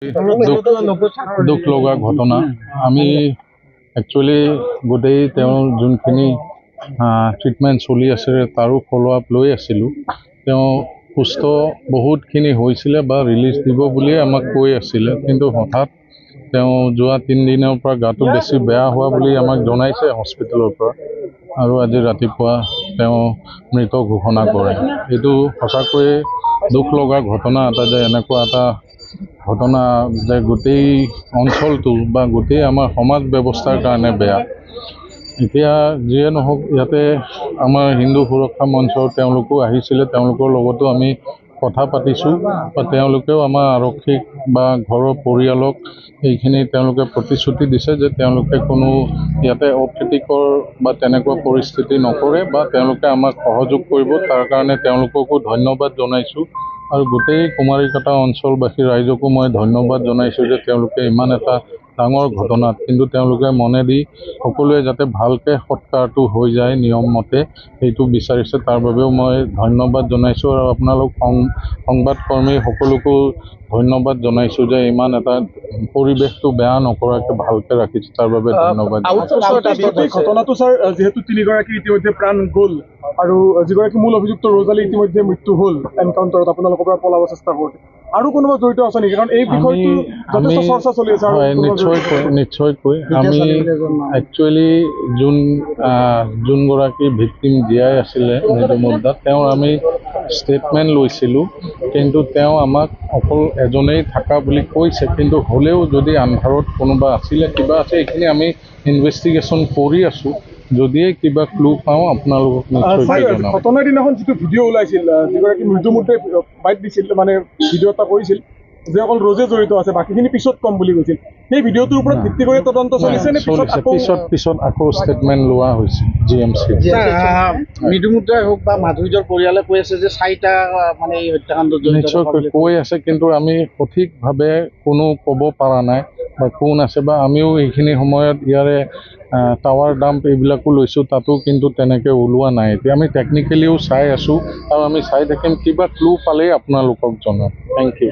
দুখ দুখ লগা ঘটনা। আমি একচুৱেলি গোটেই তেওঁৰ যোনখিনি ট্ৰিটমেণ্ট চলি আছিলে, তাৰো ফ'ল' আপ লৈ আছিলোঁ। তেওঁ সুস্থ বহুতখিনি হৈছিলে বা ৰিলিজ দিব বুলিয়ে আমাক কৈ আছিলে। কিন্তু হঠাৎ তেওঁ যোৱা 3 দিনৰ পৰা গাটো বেছি বেয়া হোৱা বুলি আমাক জনাইছে হস্পিটেলৰ পৰা আৰু আজি ৰাতিপুৱা তেওঁ মৃত ঘোষণা কৰে। এইটো সঁচাকৈয়ে দুখ লগা ঘটনা এটা যে এনেকুৱা এটা ঘটনা যে গোটেই অঞ্চলটো বা গোটেই আমাৰ সমাজ ব্যৱস্থাৰ কাৰণে বেয়া। এতিয়া যিয়ে নহওক, ইয়াতে আমাৰ হিন্দু সুৰক্ষা মঞ্চৰ তেওঁলোকো আহিছিলে। তেওঁলোকৰ লগতো আমি কথা পাতিছোঁ বা তেওঁলোকেও আমাৰ আৰক্ষীক বা ঘৰৰ পৰিয়ালক এইখিনি তেওঁলোকে প্ৰতিশ্ৰুতি দিছে যে তেওঁলোকে কোনো ইয়াতে অপ্ৰীতিকৰ বা তেনেকুৱা পৰিস্থিতি নকৰে বা তেওঁলোকে আমাক সহযোগ কৰিব। তাৰ কাৰণে তেওঁলোককো ধন্যবাদ জনাইছোঁ আৰু গোটেই কুমাৰীকাটা অঞ্চলবাসী ৰাইজকো মই ধন্যবাদ জনাইছোঁ যে তেওঁলোকে ইমান এটা ডাঙৰ ঘটনাত কিন্তু তেওঁলোকে মনে দি সকলোৱে যাতে ভালকৈ সৎকাৰটো হৈ যায় নিয়ম মতে, সেইটো বিচাৰিছে। তাৰ বাবেও মই ধন্যবাদ জনাইছোঁ আৰু আপোনালোক সংবাদকৰ্মী সকলোকো ধন্যবাদ জনাইছোঁ যে ইমান এটা পৰিৱেশটো বেয়া নকৰাকৈ ভালকৈ ৰাখিছে, তাৰ বাবে ধন্যবাদ জনাইছোঁ। গোটেই ঘটনাটো ছাৰ, যিহেতু তিনিগৰাকী ইতিমধ্যে প্ৰাণ গ'ল আৰু যিগৰাকী মূল অভিযুক্ত ৰোজালি ইতিমধ্যে মৃত্যু হ'ল এনকাউণ্টাৰত আপোনালোকৰ পৰা পলাব চেষ্টা কৰোঁতে, আৰু কোনোবা জড়িত আছে নেকি? কাৰণ এই বিষয়টো যথেষ্ট চৰ্চা চলি আছে আৰু কোনোবা নিশ্চয়কৈ, নিশ্চয়কৈ। আমি একচুৱেলি যোনগৰাকী ভিক্টিম জীয়াই আছিলে মৃদুমুদ্দাত, তেওঁৰ আমি ষ্টেটমেণ্ট লৈছিলোঁ। কিন্তু তেওঁ আমাক অকল এজনেই থকা বুলি কৈছে। কিন্তু হ'লেও যদি আন্ধাৰত কোনোবা আছিলে, কিবা আছে, এইখিনি আমি ইনভেষ্টিগেশ্যন কৰি আছোঁ। যদিহে কিবা ক্লু পাওঁ, আপোনালোকক নিশ্চয়কৈ জনাম। ঘটনাৰ দিনাখন যিটো ভিডিঅ' ওলাইছিল, যিগৰাকী মৃদুমুদ্দাই বাইট দিছিল, মানে ভিডিঅ' এটা কৰিছিল যে অকল ৰ'জে জড়িত আছে, বাকীখিনি পিছত কম বুলি কৈছিল, সেই ভিডিঅ'টোৰ ওপৰত ভিত্তি কৰি তদন্ত চলিছে নে পিছত চলিছে। আকৌ পিছত আকৌ ষ্টেটমেণ্ট লোৱা হৈছে জিএমচি। মৃদুমুদ্ৰাই হওক বা মাধুৰ্যৰ পৰিয়ালে কৈ আছে যে চাৰিটা মানে এই হত্যাকাণ্ডত জড়িত থকা নিশ্চয়কৈ বুলি। কৈ আছে, কিন্তু আমি সঠিকভাৱে কোনো ক'ব পৰা নাই বা কোন আছে বা আমিও এইখিনি সময়ত ইয়াৰে টাৱাৰ ডাম্প এইবিলাকো লৈছোঁ, তাতো কিন্তু তেনেকৈ ওলোৱা নাই। এতিয়া আমি টেকনিকেলিও চাই আছোঁ আৰু আমি চাই থাকিম। কিবা ক্লু পালেই আপোনালোকক জনাম। Thank U.